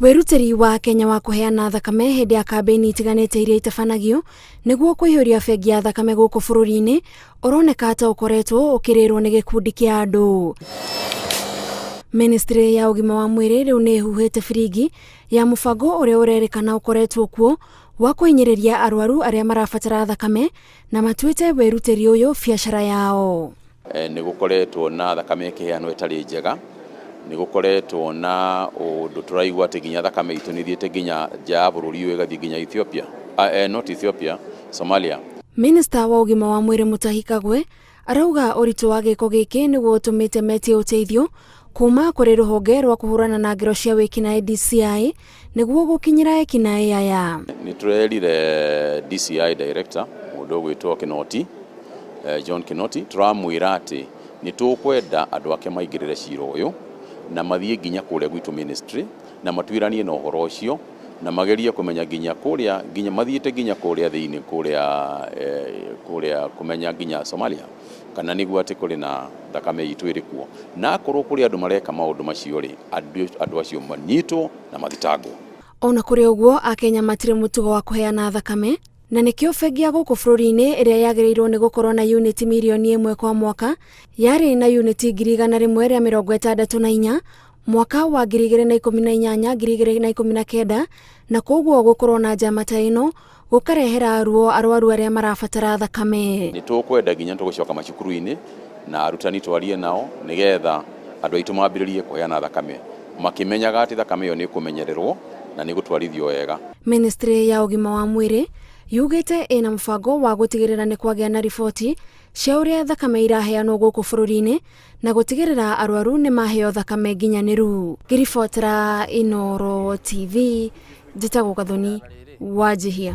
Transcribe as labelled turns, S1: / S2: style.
S1: Wĩrutĩri wa Kenya wa kũheana thakame hĩndĩ ya kambĩini itiganĩte iria itabanagio nĩguo kũihũria bengi ya thakame gũkũ bũrũri-inĩ ũroneka ta ũkoretwo ũkĩrĩrwo nĩ gĩkundi kĩa andũ. Ministry ya ũgima wa mwĩrĩ rĩu nĩ ĩhuhĩte biringi ya mũbango ũrĩa ũrerĩkana ũkoretwo kuo wa kũhinyĩrĩria arwaru arĩa marabatara thakame na matuĩte wĩrutĩri ũyũ biacara yao.
S2: Nĩ gũkoretwo na thakame ĩkĩheanwo ĩtarĩ njega, nĩ gũkoretwo na ũndũ tũraigua atĩ nginya thakame itũ nĩ ĩthiĩte nginya nja ya bũrũri ũyũ ĩgathiĩ nginya Ethiopia, not Ethiopia, Somalia.
S1: Minista wa ũgima wa mwĩrĩ Mutahi Kagwe arauga ũritũ wa gĩko gĩkĩ nĩguo ũtũmĩte metie ũteithio kuma kũrĩ rũhonge rwa kũhũrana na ngero cia wĩkinaĩ DCI nĩguo gũkinyĩra ekinaĩ aya.
S2: Nĩ tũrerire DCI director mũndũ ũgwĩtwo Kinoti, John Kinoti, tũramwĩra atĩ nĩ tũkwenda andũ ake maingĩrĩre cira ũyũ na mathiĩ nginya kũrĩa gwitũ ministry na matuĩranie na ũhoro ũcio na magerie kũmenya nginya kũrĩa nginya mathiĩte nginya kũrĩa thĩinĩ kũrĩa kũrĩa kũmenya nginya Somalia kana nĩguo atĩ kũrĩ na thakame itũ ĩrĩ kuo, na akorwo kũrĩ andũ mareka maũndũ macio rĩ, andũ acio manyitwo na mathitangwo.
S1: Ona kũrĩ ũguo, Akenya matirĩ mũtugo wa kũheana thakame na nĩkĩo bengi ya gũkũ bũrũri-inĩ ĩrĩa yagĩrĩirwo nĩ gũkorwo na uniti mirioni 1 kwa mwaka yarĩ na uniti 164,000 mwaka wa 2018 2019, na koguo gũkorwo na njama ta ĩno gũkarehera ruo arwaru arĩa marabatara thakame.
S2: Nĩ tũkwenda nginya tũgũcoka macukuru-inĩ na arutani twarie nao nĩgetha andũ aitũ mambĩrĩrie kũheana thakame makĩmenyaga atĩ thakame ĩyo nĩ ĩkũmenyererwo na nĩ ĩgũtwarithio wega.
S1: Ministry ya ũgima wa mwĩrĩ yugĩte ĩna mũbango wa gũtigĩrĩra nĩ kwagĩa na riboti cia ũrĩa thakame iraheanwo gũkũ bũrũri-inĩ na gũtigĩrĩra arwaru nĩ maheo thakame nginyanĩru. Ngĩribotera Inooro TV, njĩtagwo Gathoni Wanjihia.